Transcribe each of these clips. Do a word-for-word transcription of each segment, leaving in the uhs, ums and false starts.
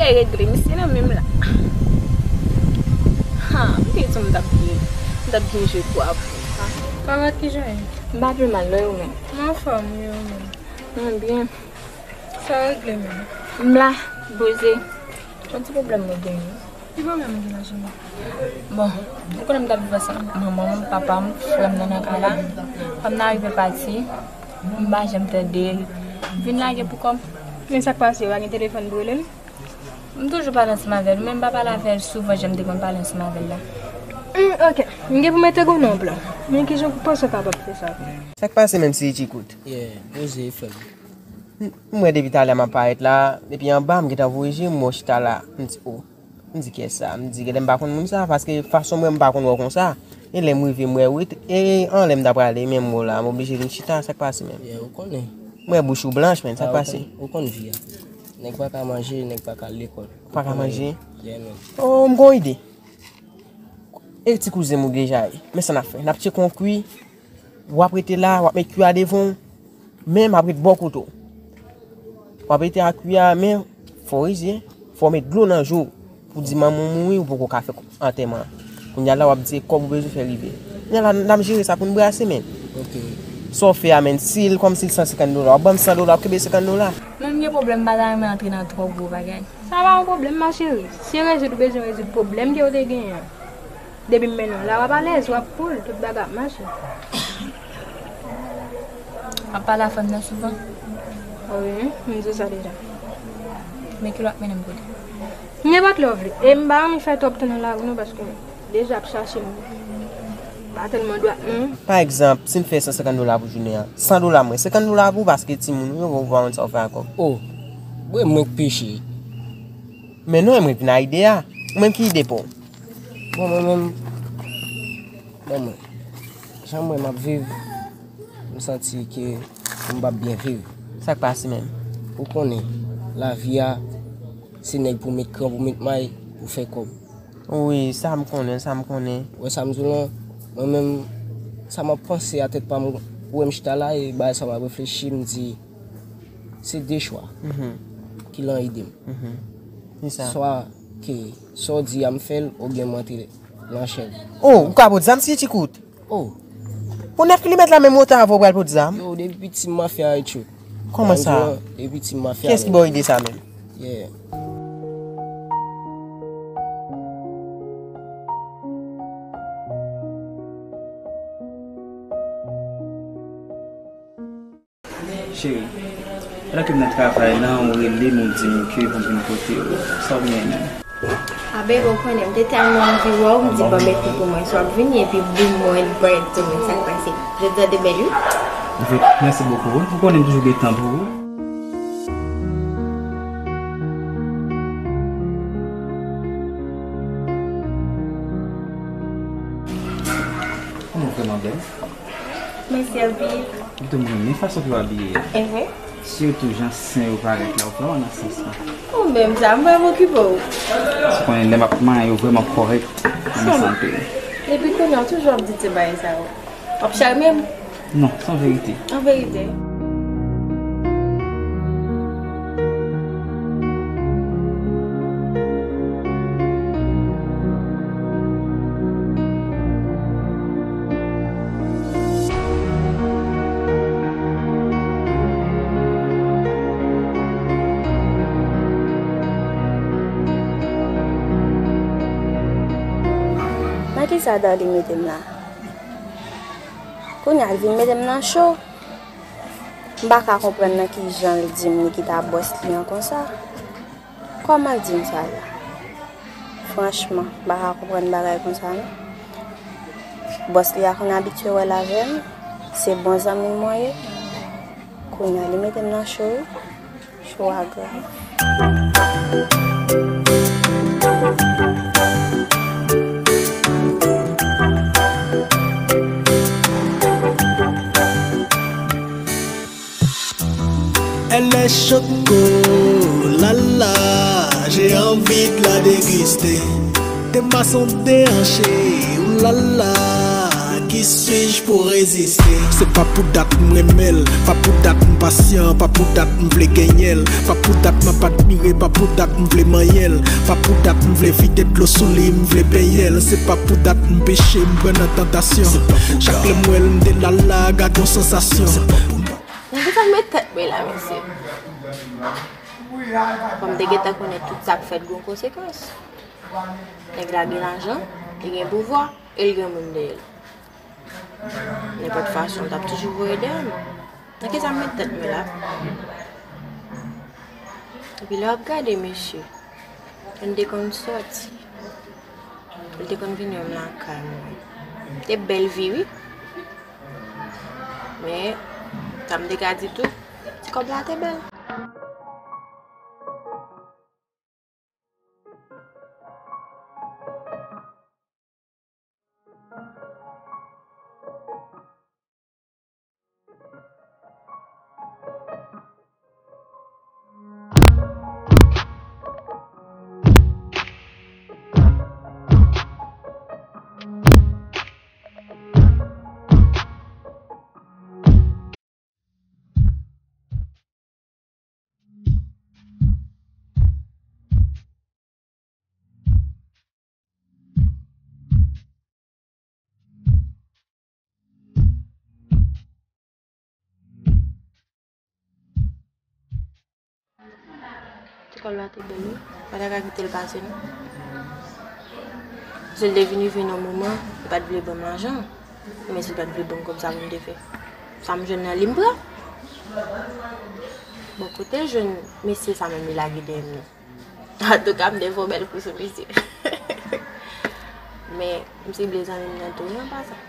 Regle, misye nan menm la. Ha, m te di w m t ap gen, m t ap gen je pou avou. Kòman, kijan ye? M pa pi mal non, ou menm? M anfòm wi, ou menm? Mwen byen. Sa regle menm? M la, poze. Yon ti pwoblèm mwen genyen. Ki pwoblèm ou gen la, cheri? Bon, ou konnen m t ap viv ansanm manman m, papa m, frè m nan nan kay la. Fanm nan rive pati, m pa janm tande l. M vin lage pou kò m. Men sa k pase, ou pa gen telefòn pou rele l? M toujou pale ansanm avè l, men m pa pale avè l souvan jan m te konn pale ansanm avè l la. Hmm, ok. M gen pou mete goumen yon plan. Men kijan ou panse w kapab fè sa? Sa k pase menm, Siri Chikout? Yeah, poze, frè m. M, m wè depi talè m ap parèt la, depi anba m gentan voye je m, m wè w chita la. M di, o. M di, kiyès sa? M di, genlè m pa konn moun sa, paske fason m wè m pa konn wè w konsa. E lè m rive, m wè w, e anlè m ta prale, men m wè w la, m oblije vin chita, sa k pase menm? Yeah, ou konnen. M wè bouch ou blanch, men, sa k pase? Ou konn, ou konn vi a. Nèg pa ka manje, nèg pa ka al lekòl. Pa ka manje? Yeah, man. O, m gon ide. E ti kouzen m ou deja ye. Men sa n ap fè. N ap tcheke yon kwi, w ap rete la, w ap met kwi a devan w, men m ap ret bò kote w. W ap rete ak kwi a, men fò w rezye, fò w met dlo nan je w pou di manman w mouri, ou poko ka fè antèman an. Kounye a la, w ap di e kòb ou bezwen fè rive. Kounye a la, n ap jere sa pou n brase, men. Ok. Sa w fè a, men, si l kòmsi l san senkant dola, w ap ban m san dola, w ap kenbe senkant dola. Men m gen pwoblèm, m pa ta renmen antre nan twò gwo bagay. Sa pa yon pwoblèm, ma chérie. Se rezoud ou bezwen rezoud pwoblèm ke w te genyen an. Depi m mennen w la, w ap alèz, w ap cool, tout bagay ap mache. W ap pale a fanm nan souvan? Wi, m di w sa deja. Men ki lè w ap mennen m kote? Nenpòt lè w vle. E m pa anvi fè twòp tan nan lari non, paske deja ap chache m. Pa tèlman dwat non. Pa egzanp, si m fè san senkant dola pou jounen an, san dola mwen, senkant dola pou ou, paske timoun ou yo, ou pa konn sa w fè ak kòb. O, bre mwen k peche. Men non, e mwen k vin a ide a. Ou menm ki ide pa w? Bon, mwen menm, bon, mwen, jan mwen m ap viv, m santi ke m p ap byen viv. Sa k pase menm? Ou konnen, lavi a, se nèg pou met kran, pou met may, pou fè kòb. Wi, sa m konnen, sa m konnen. Ou wè sa m di w lan? Mwen menm, sa m ap panse a tèt pa m, ou wè m chita la, e bagay sa m ap reflechi, m di, se de chwa ki lan ide m. Ki sa? Swa ke sa w di a m fè l, oubyen m antre nan chèv. O, ou ka pot zam si ti kout? O. Pou nèf milimèt la menm ou ta avè w pral pot zam? Yo, depi piti m mafya a, tchou. Kòman sa? Depi piti m mafya. Kiyès ki ba w ide sa menm? Yeah. Cheri, pandan ke m nan travay lan, ou rele m, ou di m ke pou m vin kote w. Sa w genyen menm? Abe, ou konnen, m te tèlman anvi wè w, m di, bon, men pou mwen, si w ap vini, epi boum, mwen, mwen, tou, men sa k pase. Jodi a te bèl, wi. Anfèt, mèsi bokou, wi. Ou konnen m toujou gen tan pou ou. Kòman w vrèman bèl. Mèsi anpil. Pito m renmen fason ke w abiye a. Enhen. Sitou jan sen yo parèt la, ou vrèman nan sans mwen. Ou menm sa, m vrèman okipe w. Ou konnen lè m ap manyen yo vrèman kòrèk nan sante. Epi kounye a, w toujou ap di ti bagay sa yo. W ap charme m? Non, se yon verite. An verite. Nan kisa Darly mete m la? Kounye a, l vin mete m nan cho. M pa ka konprann nan ki jan l di m li ki ta bòs li an konsa. Kòman l di m sa la? Franchman, m pa ka konprann bagay konsa non. Bòs li a konn abitye wè l avè m, se bon zanmi m mwen ye. Kounye a, li mete m nan cho wi. Cho a grav. Elle est choco, la la, j'ai envie de la déguster. Tes mains sont déhanchées, ouh la la, Swij pou reziste. Se pa pou dat m renmen l, pa pou dat m pasyan, pa pou dat m vle genyen l, pa pou dat m ap admire, pa pou dat m vle manyen l, pa pou dat m vle vide dlo sou li, m vle benyen l. Se pa pou dat m peche, m pran nan tantasyon. Chak lè m wè l, m delala, gad yon sansasyon. Nan ki sa m met tèt mwen la, mesye? Fò m te gentan konnen tout sa k fèt gon konsekans. Nèg la gen lajan, li gen pouvwa, e li gen moun dèyè l. Nenpòt fason, l t ap toujou voye dèyè m. Nan ki sa m met tèt mwen la? Epi lè w ap gade mesye, nou te konn sòti. Li te konn vin wè m lakay mwen. Te bèl vi, wi. Men, sa m te ka di tou, ti kòb la te bèl. Ti kòb la te bèl, wi. Pa ta ka kite l pase, non. Si l te vin rive nan moman, li pa t vle ban m lajan. Men si l pa t vle ban m kòb sa pou m te fè. Sa m jwenn nan li m pran. Bon, kote l jwenn mesye sa menm li lage dèyè m nan? Antouka, m te fè yon bèl kou sou misye. Men, m sible zanmi m nan tou, wi, an pasan.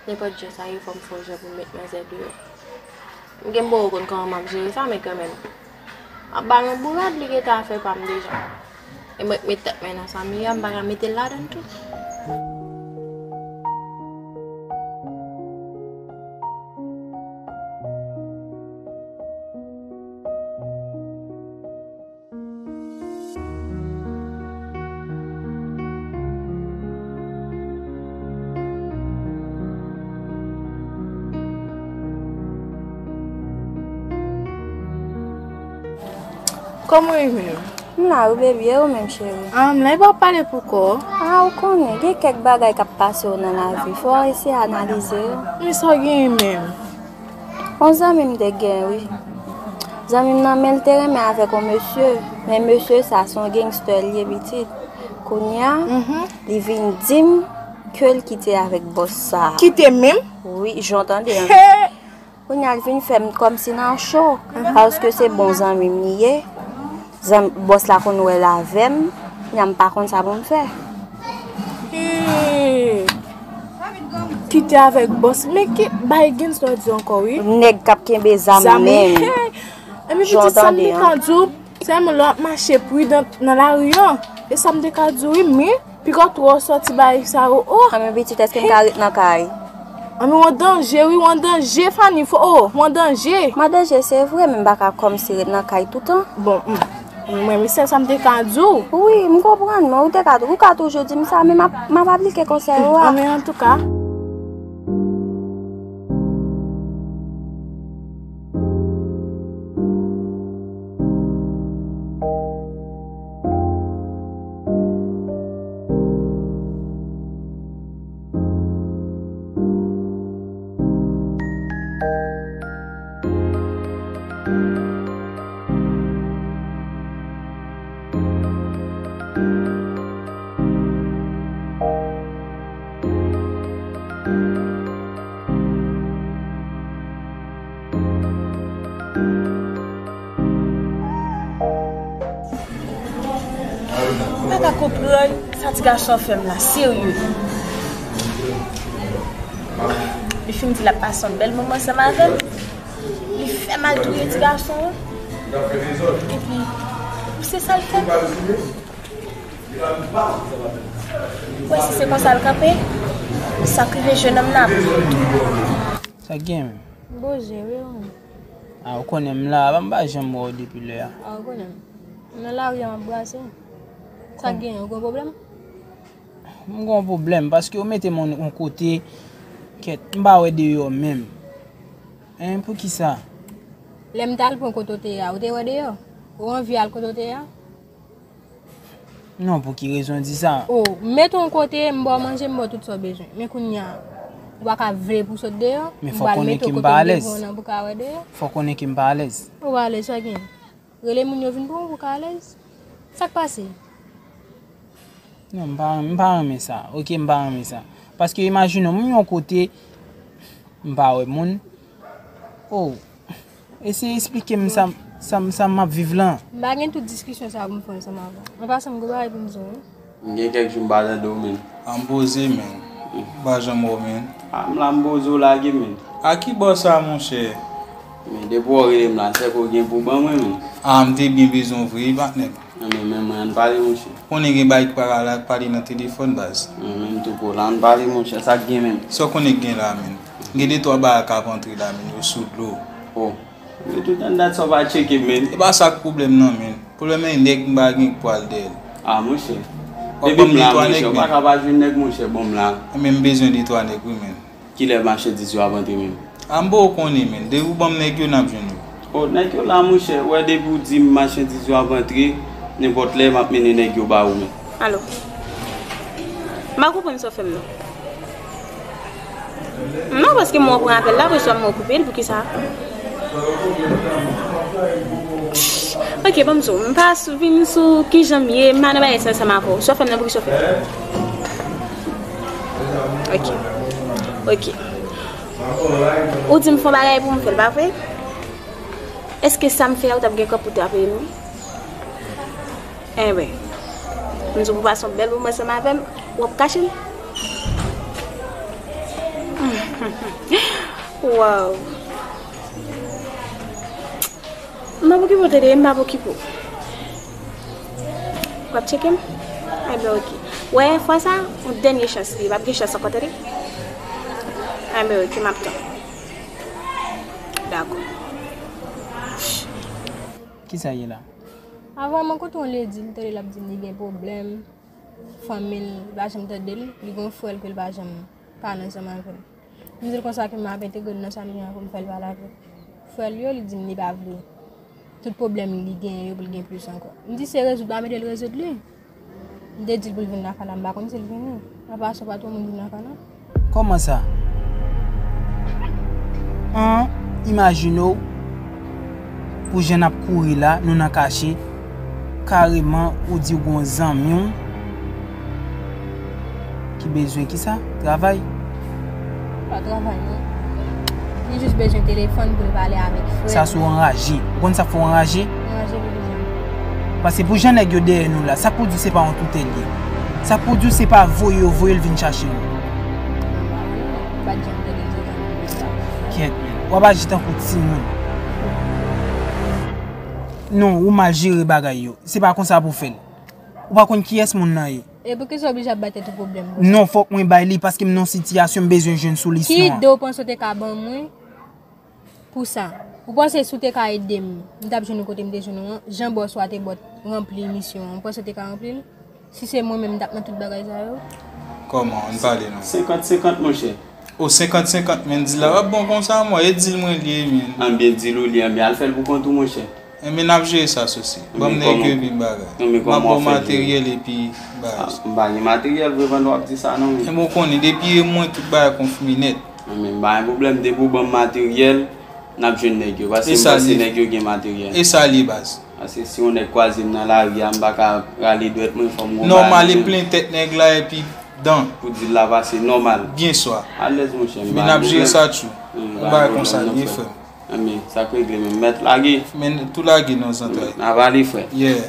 Nenpòt jan sa ye, fò m fè yon jan pou m met manzè deyò. M gen m poko konn kòman m ap jere sa, men kanmenm. M ap ba l yon bourad, li gentan afè pa m deja. E mwen k met tèt mwen nan sa m ye a, m pa ka mete l ladan l tou. Kòman w ye menm? M la wi, baby, e ou menm, cheri? Ah, m la, e pa w ap pale pou kò w? Ah, ou konnen, gen kèk bagay k ap pase w nan lavi, fò w eseye analize yo. Men sa w genyen menm? Yon zanmi m te gen, wi. Zanmi m nan, men l te renmen avèk yon mesye, men mesye sa, se yon gangster li ye, pitit. Kounye a, li vin di m ke l kite avèk bòs sa. Kite menm? Wi, jan w tande an. He! Kounye a, l vin fè m kòmsi nan cho, paske se bon zanmi m li ye. Zanm-, bòs la konn wè l avè m, kounye a m pa konn sa pou m fè. Hey! Kite avèk bòs. Men ki bay gangster di ankò, wi. Nèg k ap kenbe zam menm. Hey! Epi pitit, sa m te ka di w, sèlman lè w ap mache pridan nan lari an. E sa m te ka di w, wi, men piga w twò sòti bay sa yo, oh! Anben pitit, èske m ka ret nan kay? Anben w an danje, wi, w an danje, Fanny, fò, oh, w an danje. M an danje, se vre, men m pa ka kòmsi ret nan kay toutan. Bon, hmm. Mwen, men se sa m te ka di w. Wi, m konprann, men ou te ka, ou ka toujou di m sa, men m ap, m ap aplike konsèy ou a. Anben, antouka. M pa ka konprann sa ti gason an fè m la, serye. Li fin di l ap pase yon bèl moman ansanm avè m. Li fè m al touye ti gason an. Epi, se sa l fè. Ou wè si se konsa l kanpe, sa k rive jennonm nan ap. Sa k gen menm? Boze, wi, ou menm. A, ou konnen m la, m pa janm wè w depi lè a. A, ou konnen m. M nan lari a, m ap brase. Sa k gen, ou gen pwoblèm? M gen yon pwoblèm, paske ou mete m yon, yon kote, kèt, m pa wè deyò menm. Hein, poukisa? Lè m t al pran kote w te ye a, ou te wè deyò? Ou anvi al kote w te ye a? Non, pou ki rezon w di sa? O, m mete w yon kote, m ba w manje, m ba w tout sa w bezwen. Men kounye a, ou pa ka vle pou w sot deyò, m pral mete w kote m te pran w nan pou w ka wè deyò. Fò w konnen ke m pa alèz. Ou pa alèz, sa gen? Rele moun yo vin pran w pou w ka alèz. Sa k pase? Non, m pa, m pa renmen sa. Oke, m pa renmen sa. Paske imajine w, m yon kote, m pa wè moun. O, eseye esplike m sa, sa, sa m ap viv lan. M pa gen tout diskisyon sa pou m fè ansanm avè w. An pasan, m gen bagay pou m di w, wi. M gen kèk jou m pa tande w, menn. A, m poze, menn. M pa janm wè w, menn. A, m la, m poze w lage, menn. A ki bò sa, monchè? Men depi w rele m la, se ke w gen pou ban mwen, menn. A, m te byen bezwen w vre, wi, patnè m. Nan men, men mwen, ann pale, monchè. Konnen gen bagay ki pa ka la pale nan telefòn, baz. Men, men, m tou pran w la, ann pale, monchè, sa k gen menm? Sa w konnen k gen la, menn? Gen de twa bagay k ap antre la, menn, yo sou dlo. O, men tout anndan sa w pa tcheke, menn. E pa sa k pwoblèm nan, menn. Pwoblèm nan, e nèg m pa gen k pral dèyè l. A, monchè. Depi m la, monchè, ou pa ka pa jwenn nèg, monchè, ban m la. Men m bezwen de twa nèg, wi, menn. Kilè machandiz yo ap antre menm? A, m poko konnen, menn. Depi w ban m nèg yo, n ap jwenn yo. O, nèg yo la, monchè. Wè, depi w di m machandiz yo ap antre, nenpòt lè, m ap mennen nèg yo ba ou, menn. Alo. M pa konprann sa w fè m nan. Non, paske m wè w pran apèl la, apre sa m wè w koupe l, poukisa? Ok, ban m di w, m pa sou, vin sou kijan m ye, m pa nan bagay sa ansanm avè w. Sa w fè m nan, poukisa w fè m? Ok. Ok. Ou di m fè yon bagay pou m fè l, pa vre? Èske sa m fè a, ou t ap gen kòb pou w ta peye m li? Enben, m di w pou w pase yon bèl moman ansanm avè m, w ap kache m? Waw. M p ap okipe w tande, m p ap okipe w. W ap tcheke m? Enben, ok. Wè, fwa sa, yon dènye chans li ye, p ap gen chans ankò, tande? Enben, ok, m ap tann. Dakò. Kisa ye la? Avan, mwen kontre yon ledi, m tande l ap di m li gen pwoblèm. Fanmi l pa janm tande l, li gen yon frè l ke l pa janm pale ansanm avè l. M di l konsa ke m ap entegre l nan sa m gen an pou m fè l pale avè l. Frè l yo, li di m li pa vle tout pwoblèm li genyen yo pou l gen plis ankò. M di se rezoud, m ap ede l rezoud li. M te di l pou l vin lakay la, m pa konn si l vini. Apa sa, pa twò moun vin lakay la. Kòman sa? An, imajine w, pou jan n ap kouri la, nou nan kache, kareman ou di w gon zanmi w ki bezwen kisa? Travay. Pa travay, non. Li jis bezwen telefòn pou l pale avèk frè l. Sa sou anraje. Ou konn sa k fè w anraje? Anraje pou kijan? Paske pou jan nèg yo dèyè nou la, sa k pou di w se pa yon toutèl ye? Sa k pou di w se pa voye yo voye l vin chache nou? Mwen pa janm tande l di sa. Kèt, men. W ap aji tankou timoun. Non, ou mal jere bagay yo. Se pa konsa pou w fè l. Ou pa konn kiyès moun nan ye. E poukisa w oblije ap bay tèt ou pwoblèm konsa? Non, fòk mwen bay li paske m nan yon sitiyasyon m bezwen jwenn solisyon an. Ki ide w panse w te ka ban mwen pou sa? Ou panse si w te ka ede m, m t ap jwenn ou kote m te jwenn ou an? Jan bòs ou a te ba w ranpli misyon an, ou panse w te ka ranpli l? Si se mwen menm, m t ap nan tout bagay sa yo? Kòman? Ann pale non. Senkant senkant, monchè. O, senkant senkant, men di la p ap bon konsa, mwen. E dil mwen li ye, men. Anbyen, dil ou li, anbyen, al fè l pou kont ou, monchè. Enben, n ap jere sa, Sosi. Ban m nèg yo epi bagay. M ap ba w materyèl epi bagay. M pa gen materyèl vre, pandan w ap di sa, non, men. Enben, w konnen, depi e mwen, tout bagay konfime nèt. Anbyen, m pa gen pwoblèm, depi w ban m materyèl, n ap jwenn nèg yo. Paske m panse nèg yo gen materyèl. E sa l ye, baz. Paske si yon nèg kwaze m nan lari a, m pa ka rale dwèt mwen, fò m gon bagay nan men m. Nòmal, e plen tèt nèg la, epi dan. Pou dil la pase nòmal. Byen swa. Alèz, monchè, m pa gen pwoblèm. Enben, n ap jere sa tjou. Yon bagay konsa l ye, frè m. Anbyen, sa k regle menm, mèt lage. Men tou lage non, zantray. N ap ale, frè. Yeah.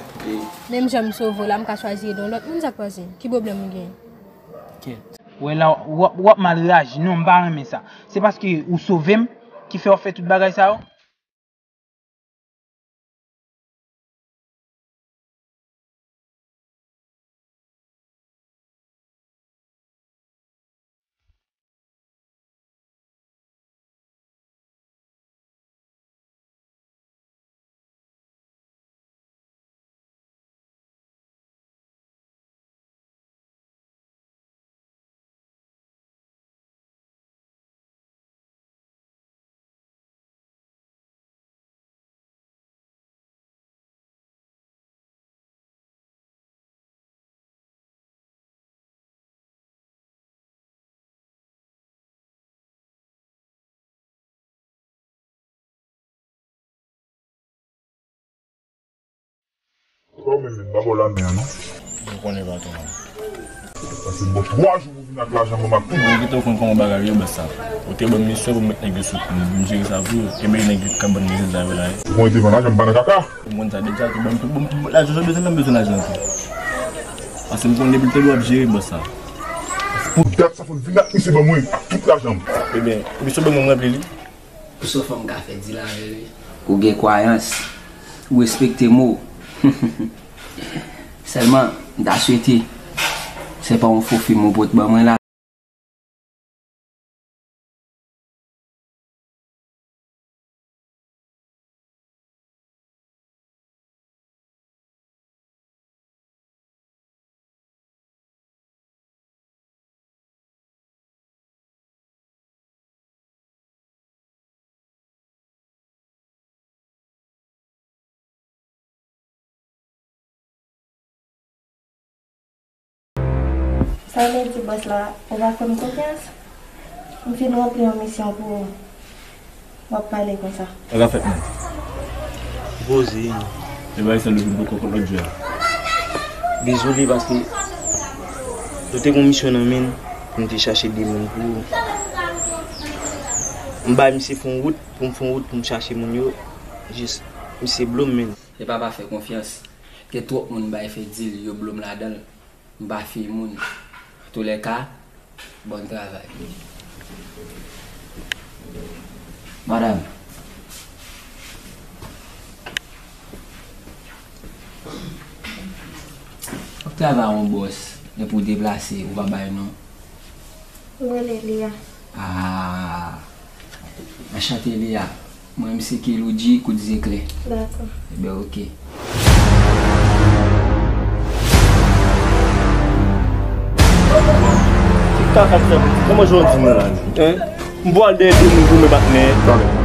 Menm jan m sove w la, m ka chwazi ede yon lòt moun, sa k pase? Ki pwoblèm ou gen? Kèt. Wè la, w ap, w ap mal reyaji. Non, m pa renmen sa. Se paske ou sove m ki fè w ap fè tout bagay sa yo? Kòman menm, menm, pa ba w lamen an, non? Ou konnen patwon an. Pase m ba w twa jou pou vin ak lajan ban m ak tout. Ou gentan konn kòman bagay yo, bòs sa. Ou te ban m misyon pou m met nèg yo sou kou m, pou m jere sa pou yo. Ebyen, nèg yo k ap ban m misyon sa yo la, wi. Ou konnen te ban lajan, m pa nan kaka. Ou konn sa deja, tou ban m tout, ban m tout lajan, jan bezwen, m bezwen lajan tou. Pase m konnen depi l tande w ap jere, bòs sa. Pou dat sa, fò n vin ak misyon ban mwen, ak tout lajan m. Ebyen, misyon ban mwen, m ranpli li. Pou sa fanm ka fè dil avè l, wi. Ou gen kwayans. Ou respekte mo. Sèlman, m ta swete, se pa yon fo fim ou pot ban mwen la. Sa w vle di, bòs la, ou pa fè m konfyans? M fin ranpli yon misyon pou ou. W ap pale konsa. Sa ka fèt, menm. Poze. E bagay sa nou vin poko kont lòt jou a. Dezole, paske nou te gon misyon nan men n, pou n te chache de moun pou ou. M bay misye fon wout, pou m fon wout pou m chache moun yo. Jis, misye blo m, menm. Se pa pa fè konfyans. Gen twòp moun bay fè dil, yo blo m ladan l. M pa fè moun. Antoulèka, bòn travay. Madanm. W ap travay yon bòs, epi w deplase, ou pa bay non. Mwen rele Lia. Ah. Anchante, Lia. Mwen, m se Keloudji, kout zeklè. Dakò. Ebyen, oke. Ki kaka sa, kòman jan w di nou la, menm? Hein? M pral dèyè de moun pou mwen bat nèg.